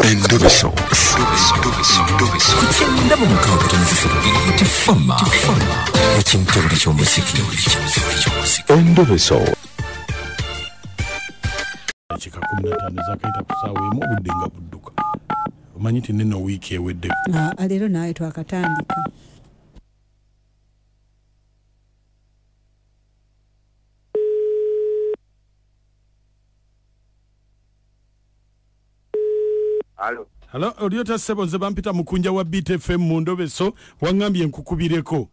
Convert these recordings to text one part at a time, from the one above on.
Endobeso. 6 ekintobuli ky'omuziki. Endobeso. Ekika 15 zakaita ku ssaawa emu obudde nga budduka. Omanyi nti neno wiiki eweddeko. Leero naawe twakatandika. Halo. Halo, oliota ssebo, nze bampita Mukunja wa Beat FM mu Ndobeso, waŋŋambye nkukubireko.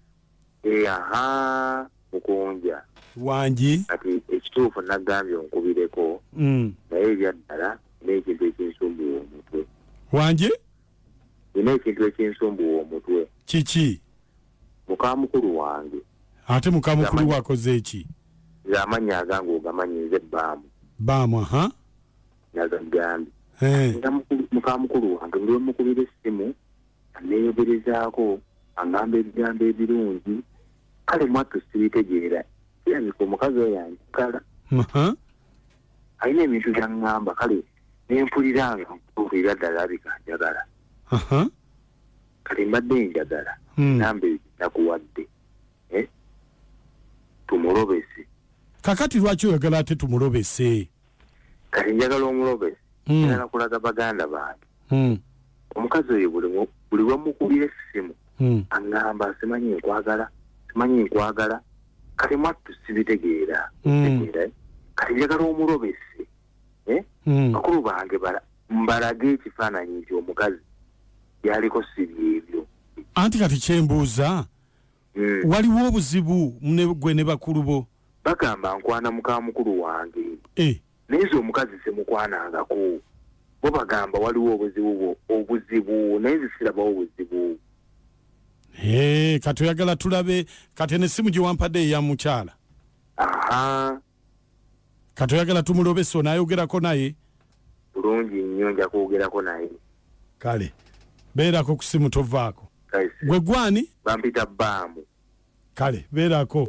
Aha, Mukunja. Wangi. Kati ekituufu nagambye onkubireko. Naye ebyaddala n'ekintu ekinsumbuwa omutwe. Wangi? Nina ekintu ekinsumbuwa omutwe. Kiki? Muka mukulu wange. Ate muka mukulu wakoze eki? Nze amannya agange ogamanyi, nze Bbaamu. Bbaamu, aha. Nagagambye. Muka mukulu wange buli lwemukubira essimu aneeyogerezaako, aŋŋamba ebigambo ebirungi, kale mwattu sibitegeera. Kirabika omukazi oyo anjagala. Alina ebintu by'aŋŋamba, kale ne mpulira nga nkutuukirira ddala alabika anjagala. Kale mbadde njagala namba ezo nakuwadde, tumulobese. Kakati lwaki oyagala ate tumulobese? Kati njagala omulobese. Njagala kulaga baganda bange. Omukazi oyo buli lwemukubira essimu aŋŋamba simanyi nkwagala, simanyi nkwagala, kale mwattu sibitegeera. Kati njagala omulobese. Bakulu bange mbalage ekifaananyi nti omukazi yaliko si byebyo. Anti kati kyembuuza, waliwo obuzibu gwe ne bakulu bo? Bagamba nkwana muka mukulu wange. Naye nze omukazi simukwanangako. Bo bagamba waliwo obuzibu, naye nze sirabawo obuzibu. Kati oyagala tulabe, kati n'essimu gye wampadde eya mukyala. Aha. Kati oyagala tumulobese onaayogerako naye? Bulungi nnyo, nja kwogerako naye. Kale, beerako ku ssimu tovaako. Gwe gwani? Bampita Bbaamu. Kale, beerako.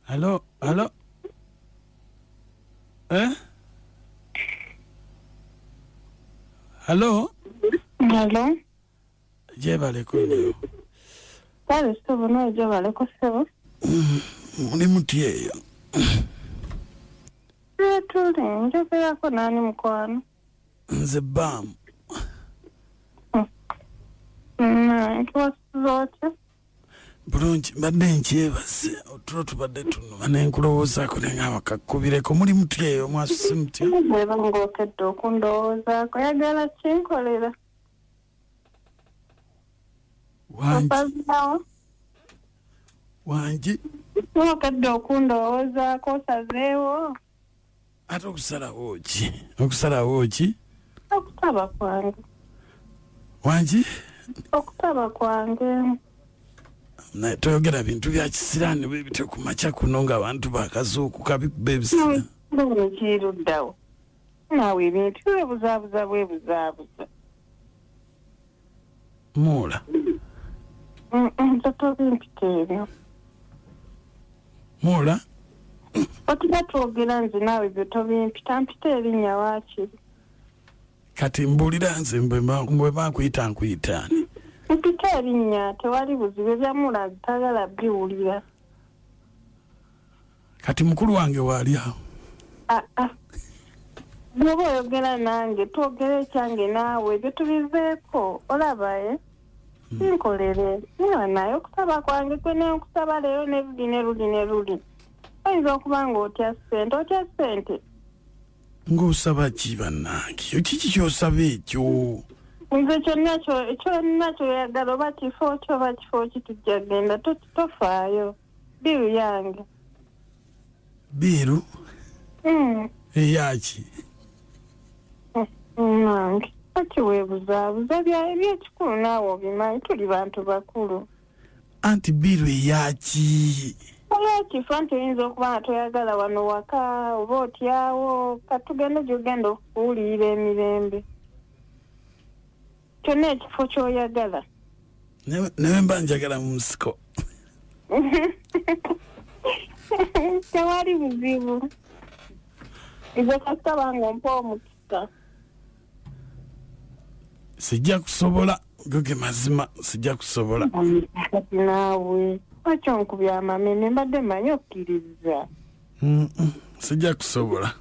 Hello, hello. Hello? Hello? Jebaleko nnyo. Kale ssebo, nawe jebaleko ssebo. Muli mutya eyo? Tuli, njogerako nani mukwano? Nze Bbaamu. Nkiwasuza otya? Bulungi, mbadde nkyebase, otulo tubadde tunuma ne nkulowoozaako ne ngamba kakkubireko. Muli mutya eyo, mwasuse mutya? Bw'eba ng'okedde okundowoozaako, oyagala kinkolera? Wangi. Wangi. Ng'okedde okundowoozaako, osazeewo? Ate okusalawo ki? Okusalawo ki? Okusaba kwange. Wangi? Okusaba kwange. Naye toyogera bintu bya kisiraani bwe bityo ku makya kuno ng'abantu bakazuukuka bikuba ebisiraani. Bino kiruddawo. Naawe ebintu bwebuzaabuza bwebuzaabuza. Muula. Nze tobimpita ebyo. Muula? Otuba twogera nze naawe ebyo tobimpita, mpita erinnya waakiri. Kati mbuulira nze bwe bankuyita nkuyita ani? Mpita erinnya, tewali buzibu, ebyamula ntagala biwulira. Kati mukulu wange waali awo? Bw'oba oyogera nange, twogere ekyange naawe, ebyo tubiveeko, olaba Nkolere, naye okusaba kwange kwe nenkusaba leero ne luli ne luli ne luli. Oyinza okuba ng'otya ssente, otya ssente? Ng'osaba ki bannange? Kiki ky'osaba ekyo? Nze kyonna kyoyagala, oba kifo ki oba kifo ki, tujja genda, tofaayo. Biru yange. Biru? Eyaki? Nange. Lwaki weebuzaabuza ebyekikulu naawe obimanyi tuli bantu bakulu. Anti biru eyaki? Olwekifo nti oyinza okuba nga toyagala wano waka oba otyawo katugende gy'ogenda okuwulirira emirembe. Kyonna ekifo ky'oyagala. Nawe mba njagala mu nsiko. Tewali buzibu. Nze kasita bange ompa omukisa. Sijja kusobola goge mazima sijja kusobola. Kati naawe lwaki onkubya amameme mbadde mmanyi okkiriza. Sijja kusobola.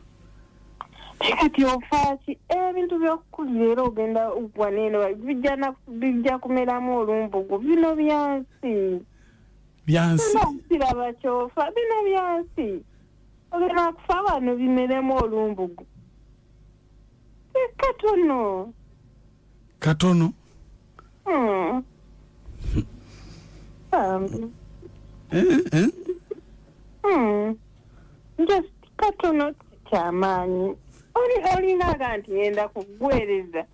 Kati ofaaki ebintu by'okukulira era ogenda waneeno bijja kumeramu olumbugu bino byansi. Byansi. Kiraba kyofa bino byansi. Ogenda kufa bano bimeremu olumbugu. Katono. Katono? Just katono kyamaanyi. Olinaga nti ngenda kuggwereza.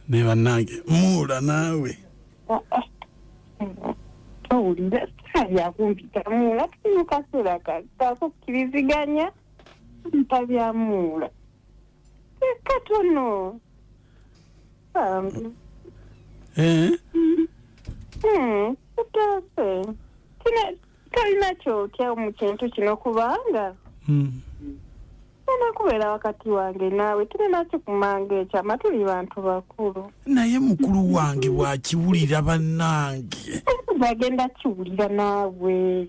Ne bannange muula naawe. Towulira saayakumpita muula tuli mu kaseera kakukkiriziganya mpa bya muula. Katono. Kutaase. Tolina kyotya mu kintu kino kubanga kubeera wakati wange naawe tulina kikumanga ekyama tuli bantu bakulu. Naye mukulu wange bw'akiwulira bannange. Bagenda kiwulira naawe.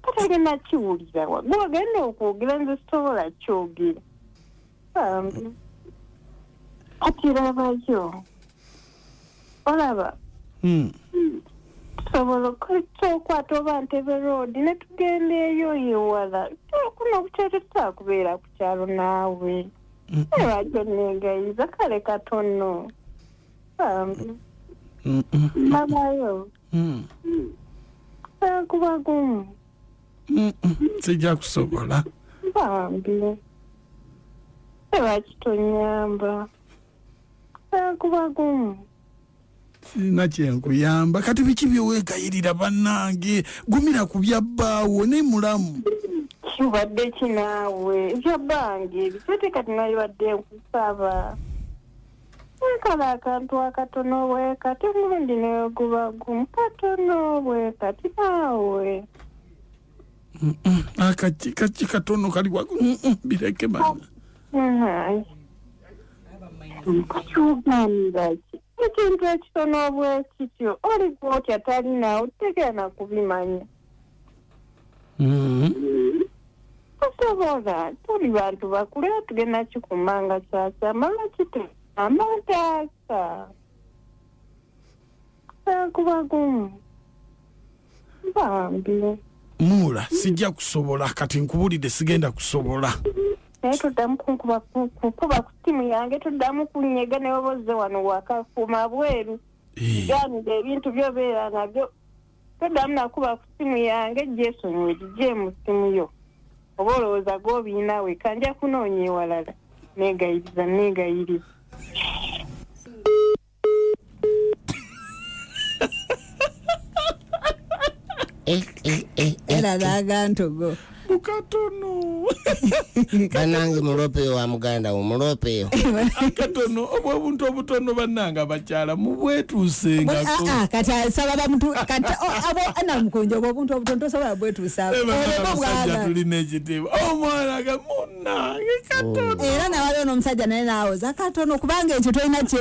Katagenda kiwulira wa. Gw'ogenda okwogera nze sisobola kyogera. Kati labayo. Olaba. Tusobola okwata oba Ntebe Road ne tugenda eyo ewala. Kuno ku kyalo tetutakubeera ku kyalo naawe. Lwaki onneegayiza kale katono. Labayo. Kuba gumu. Sijja kusobola. Bambi. Lwaki tonyamba? Kuba gumu. Sirina kye nkuyamba. Kati biki bye weegayirira bannange? Gumira ku bya bbaawo ne mulamu. Kibadde ki naawe? Ebya bbange ebyo kati nalibadde nkusaba. Kale akantu akatono bwe kati omulundi ne guba gumu katono bwe kati naawe. Akaki kaki katono kali bireke bana. Kakyuganira ki? Ekintu ekitono bwe kityo oli gw'otya talina otegeera kubimanya. Tosobola tuli bantu bakulu era tugenda kikumanga kyakyama lwaki amataasa. Kuba gumu. Bambi. Muula sijja kusobola kati nkubulidde sigenda kusobola. Naye toddamu kunkuba kuba ku ttiimu yange toddamu kunyega ne bw'oba ozze wano wakafuuma bweru. Gaanira ebintu by'obeera nabyo. Toddamu nakuba ku ttiimu yange gyesonyiwe gigye mu ttiimu yo. Oba olowooza gw'obiina wekka nja kunoonya ewalala. Neegayiriza neegayiriza. Era laagantogo. Bukatono. Bannange mulopeyo wa muganda wo mulopeyo. Akatono obwo obuntu obutono bannange abakyala mubwetuusengako. Kati asaba bamutu kati abo anamukunja obwo obuntu obutono tosobola bwetuusaako. Abasajja tulina ekitiibwa. Omwana ga munnange katono. Era nawaliwo n'omusajja naye n'awoza katono kubanga ekyo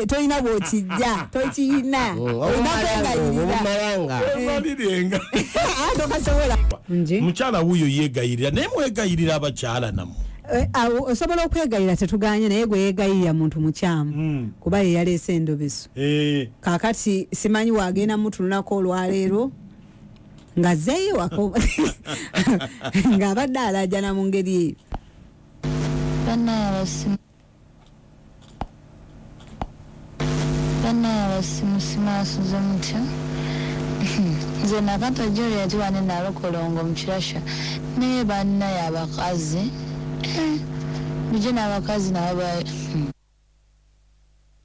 tolina bw'okijja tokiyina. Obumalanga. Emalirenga. Tokasobola. Mukyala wuuyo yeegayirira naye mwegayirira abakyala nammwe. Osobola okwegayirira tetuganye naye gwe yeegayirira muntu mukyamu kuba ye yaleese endobeso. Kaakati simanyi waagenda mutunulako olwaleero ng'azzeeyo wako ng'abadde alaajana mu ngeri eyo. Bannaye abasimusimu asuze mutya? Nze Nakato Juliet wane Nalokolongo mu Kirasha, naye bannaye abakazi bujje n'abakazi nabo.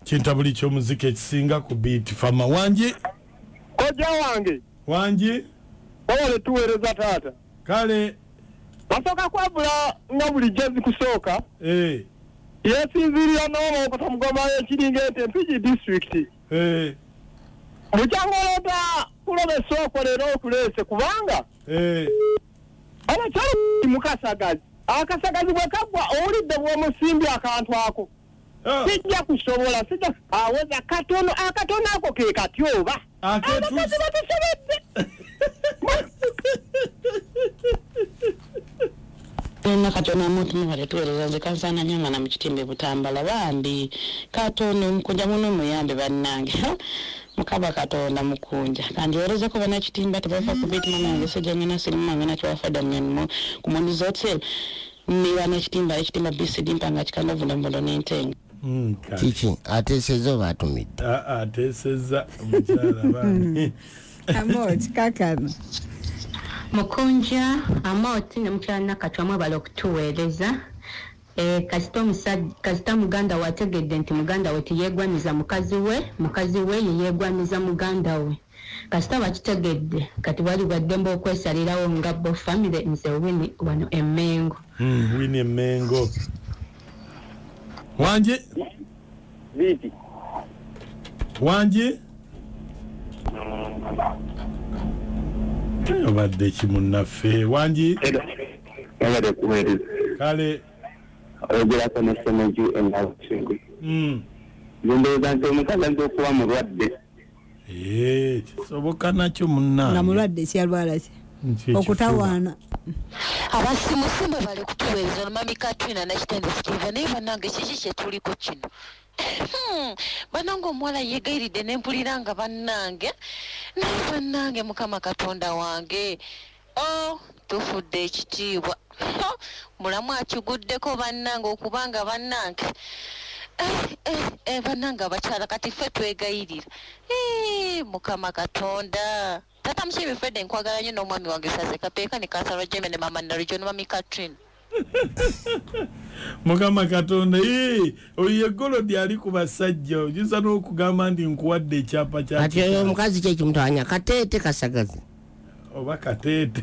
Kintabuli ky'omuziki ekisinga ku Beat Fama. Wangi kojja wange. Wangi wabale tuweereza taata. Kale basooka kwavula nga bulijjo zikusooka. Yesinziirira n'omukota mugoma ekiringa ente Mpigi district. Mukyangolota kuloba essooko leero okuleese kubanga abakyala mukasagazi. Akasagazi bwe kaggwa owulidde bw'omusimbi akantu ako. Sijja kusobola, sijja aweza katono, akatono ako ke kati oba. Abakazi batusobedde. Nakatono omuntu mubale tuweereza nze kansaana nnyo nga na mu kitimbe Butambala bambi katono mukunja muno muyambe bannange mukaba Katonda mukunja kandiwerezeko bannakitimba tebava ku Beat mama wange sejjangena sirimu wange nakyewafa Damian ku Mondi's Hotel ne bannakitimba ekitimba BCD mpanga kikandovulombondo n'entenga. Kiki ateesezza oba atumidde? Ateesezza mukyala bambi. Amoti kakano. Mukunja Amoti ne mukyala Nakatwa mwebale okutuweereza. Kasita muganda we ategedde nti muganda we teyeegwaniza mukazi we yeyeegwaniza muganda we. Kasita bakitegedde kati bali baddembe okwesalirawo nga bo famire. Nze Winnie wano Emmengo. Winnie Emmengo. Wangi Biiti. Wangi obadde ki munnaffe? Wangi wabadde kuweereza. Kale oyogerako ne Ssemuju Enabusingu. Ndowooza nti omukazi ayinza okuba mulwadde. Kisoboka nakyo munnange. Nga mulwadde kyalwala ki? Okutawaana. Abasimusimba bali kutuweereza mami Katrina Nakitende Steven, naye bannange kiki kye tuliko kino? Bannange omuwala yeegayiridde ne mpulira nga bannange, naye bannange Mukama Katonda wange, oh tufudde ekitiibwa. Mulamu akiguddeko bannange okubanga bannange bannange abakyala kati ffe twegayirira. Mukama Katonda. Tata Mushimi Fred nkwagala nnyo n'omwami wange Saze Kapeeka ne Kansala Jembe ne Mama Nalujo ne Mami Katrina. Mukama Katonda, oyo ye Golodi ali ku basajja oyinza n'okugamba nti nkuwadde ekyapa kya Kati oyo omukazi kye kimutawanya kateete kasagazi oba kateete.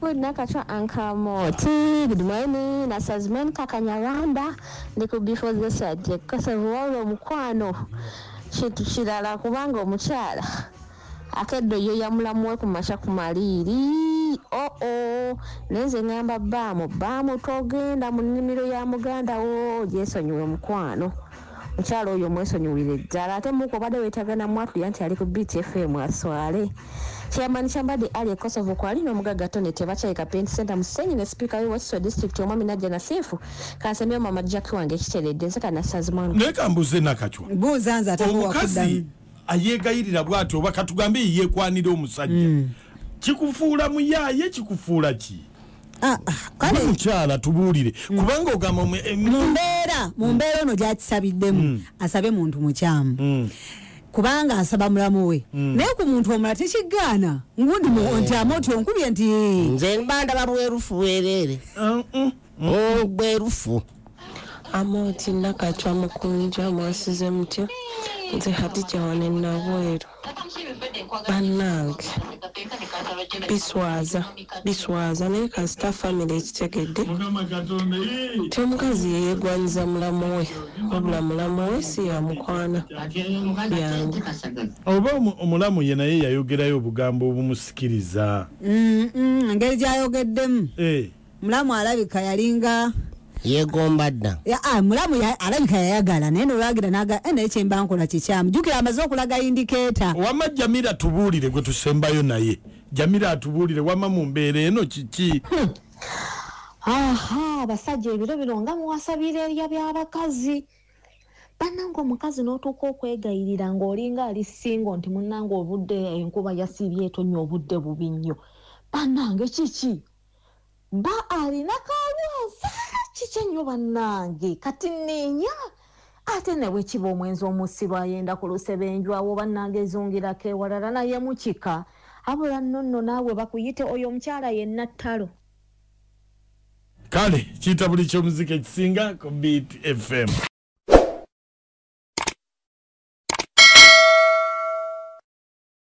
Good Nakatwa Ankamoti, good morning, Nasazman Kakanyarwanda, ndi before the subject, kasavuwalo mukwano kintu kirala kubanga omukyala akedde yo yamulamu we ku makya ku maliiri. Oo naye nze ŋŋamba bbaamu togenda mu nnimiro ya muganda wo, gyesonyiwe mukwano. Mukyala oyo mwesonyiwire ddala, ate muko obadde weetaaga namwatulira nti ali ku Beat FM aswale. Chairman Kyambadde Ali e Kosovo kwali n'omugagga Tony Tebakyayika Paint Center Musenyi ne sipiika we Wakiso District omwami Najja Nasifu kansemyeyo mama Jackie wange ekiteredde nze Kanasazimwana. Naye kambuze Nakachwa. Buuza nze ate omukazi ayeegayirira bw'atyo oba katugambe yeekwanira omusajja. Kikufuula muyaaye kikufuula ki? Kale mukyala tubuulire kubanga ogamba mu mbeera ono gy'akisabiddemu asabe muntu mukyamu. Kubanga asaba mulamu we. Naye ku muntu omulala tekigaana ngundi nti Amoti onkubye nti nze mba ndaba bwerufu bwereere. Bwerufu. Amoti Nakachwa mukunja mwasize mutya. Nze Hadija wane Nabweru. Bannange biswaza naye kasita family ekitegedde nti omukazi yeyeegwanyiza mulamu we, wabula mulamu we si yamukwana byangu. Oba omulamu ye naye yayogerayo obugambo obumusikiriza. Engeri gy'ayogeddemu mulamu alabika yalinga yegomba dda. Mulamu alabika yayagala naye nolwagira naga naye kyemba nkola kikyamu. Jjukira amaze okulaga indikeeta. Wamma Jamira tubuulire gwe tusembayo naye. Jamira atubuulire wamma mu mbeera eno kiki? Aha, abasajja ebiro bino nga muwasabira erya by'abakazi. Bannange omukazi n'otuuka okwegayirira ng'olinga ali singo nti munnange obudde enkuba yasiibye etonnya obudde bubi nnyo. Bannange kiki? Ba alina kalwaza kiki ennyo bannange kati nneenya Ate ne bwe kiba omwenzi omusiru ayenda ku lusebenju awo bannange ezungirako ewalala naye mukika. Abula nno nno naawe bakuyite oyo omukyala yenna ttalo. Kale kiyita buli kyomuziki ekisinga ku Beat FM.